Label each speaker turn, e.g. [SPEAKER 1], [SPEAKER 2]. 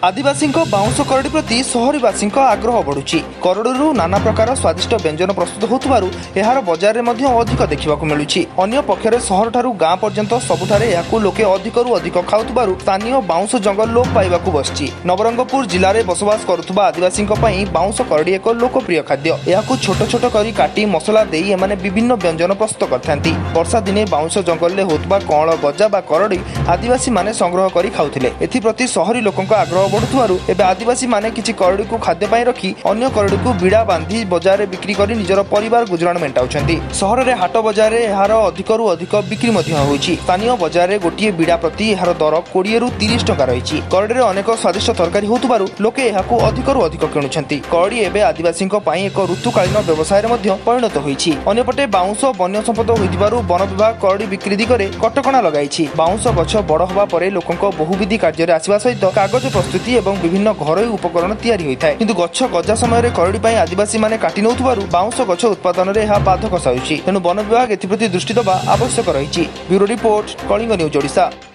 [SPEAKER 1] ଆଦିବାସୀଙ୍କ ବାଉଁଶ କରଡ଼ି ପ୍ରତି ସହରୀବାସୀଙ୍କ ଆଗ୍ରହ ବଢ଼ୁଛି। କରଡ଼ିରୁ ନାନା ପ୍ରକାର ସ୍ୱାଦିଷ୍ଟ ବ୍ୟଞ୍ଜନ ପ୍ରସ୍ତୁତ ହେଉଥିବାରୁ ଏହାର ବଜାରରେ ମଧ୍ୟ ଅଧିକ ଦେଖିବାକୁ ମିଳୁଛି। ଅନ୍ୟ ପକ୍ଷରେ ସହରଠାରୁ ଗାଁ ପର୍ଯ୍ୟନ୍ତ ସବୁଠାରେ ଏହାକୁ ଲୋକେ ଅଧିକରୁ ଅଧିକ ଖାଉଥିବାରୁ ସ୍ଥାନୀୟ ବାଉଁଶ ଜଙ୍ଗଲ ଲୋପ ପାଇବାକୁ ବସିଛି। ନବରଙ୍ଗପୁର ଜିଲ୍ଲାରେ ବସବାସ କରୁଥିବା ଆଦିବାସୀଙ୍କ ପାଇଁ ବାଉଁଶ କରଡ଼ି ଏକ ଲୋକପ୍ରିୟ ଖାଦ୍ୟ। ଏହାକୁ ଛୋଟ ଛୋଟ କରି କାଟି ମସଲା ଦେଇ ଏମାନେ ବିଭିନ୍ନ ବ୍ୟଞ୍ଜନ ପ୍ରସ୍ତୁତ କରିଥାନ୍ତି। ବର୍ଷା ଦିନେ ବାଉଁଶ ଜଙ୍ଗଲରେ ହେଉଥିବା କଅଁଳ ଗଜା ବା କରଡ଼ି ଆଦିବାସୀମାନେ ସଂଗ୍ରହ କରି ଖାଉଥିଲେ। ଏଥିପ୍ରତି ସହରୀ ଲୋକଙ୍କ ଆଗ୍ରହ ବଢୁଥିବାରୁ ଏବେ ଆଦିବାସୀମାନେ କିଛି କରଡ଼ିକୁ ଖାଦ୍ୟ ପାଇଁ ରଖି ଅନ୍ୟ କରଡ଼ିକୁ ବିଡ଼ା ବାନ୍ଧି ବଜାରରେ ବିକ୍ରି କରି ନିଜର ପରିବାର ଗୁଜୁରାଣ ମେଣ୍ଟାଉଛନ୍ତି। ସହରରେ ହାଟ ବଜାରରେ ଏହାର ଅଧିକରୁ ଅଧିକ ବିକ୍ରି ମଧ୍ୟ ହେଉଛି। ସ୍ଥାନୀୟ ବଜାରରେ ଗୋଟିଏ ବିଡ଼ା ପ୍ରତି ଏହାର ଦର 20ରୁ 30 ଟଙ୍କା ରହିଛି। କରଡ଼ିରେ ଅନେକ ସ୍ୱାଦିଷ୍ଟ ତରକାରୀ ହେଉଥିବାରୁ ଲୋକେ ଏହାକୁ ଅଧିକରୁ ଅଧିକ କିଣୁଛନ୍ତି। କରଡ଼ି ଏବେ ଆଦିବାସୀଙ୍କ ପାଇଁ ଏକ ଋତୁକାଳୀନ ବ୍ୟବସାୟରେ ମଧ୍ୟ ପରିଣତ ହୋଇଛି। ଅନ୍ୟପଟେ ବାଉଁଶ ବନ୍ୟ ସମ୍ପଦ ହୋଇଥିବାରୁ ବନ ବିଭାଗ କରଡ଼ି ବିକ୍ରି ଦିଗରେ କଟକଣା ଲଗାଇଛି। ବାଉଁଶ ଗଛ ବଡ଼ ହେବା ପରେ ଲୋକଙ୍କ ବହୁବିଧି କାର୍ଯ୍ୟରେ ଆସିବା ସହିତ କାଗଜ ପ୍ରସ୍ତୁତି ଏବଂ ବିଭିନ୍ନ ଘରୋଇ ଉପକରଣ ତିଆରି ହୋଇଥାଏ। କିନ୍ତୁ ଗଛ ଗଜା ସମୟରେ କରଡ଼ି ପାଇଁ ଆଦିବାସୀମାନେ କାଟି ନେଉଥିବାରୁ ବାଉଁଶ ଗଛ ଉତ୍ପାଦନରେ ଏହା ବାଧକ ସାଜୁଛି। ତେଣୁ ବନ ବିଭାଗ ଏଥିପ୍ରତି ଦୃଷ୍ଟି ଦେବା ଆବଶ୍ୟକ ରହିଛି। Bureau report, Kalinga news Odisha.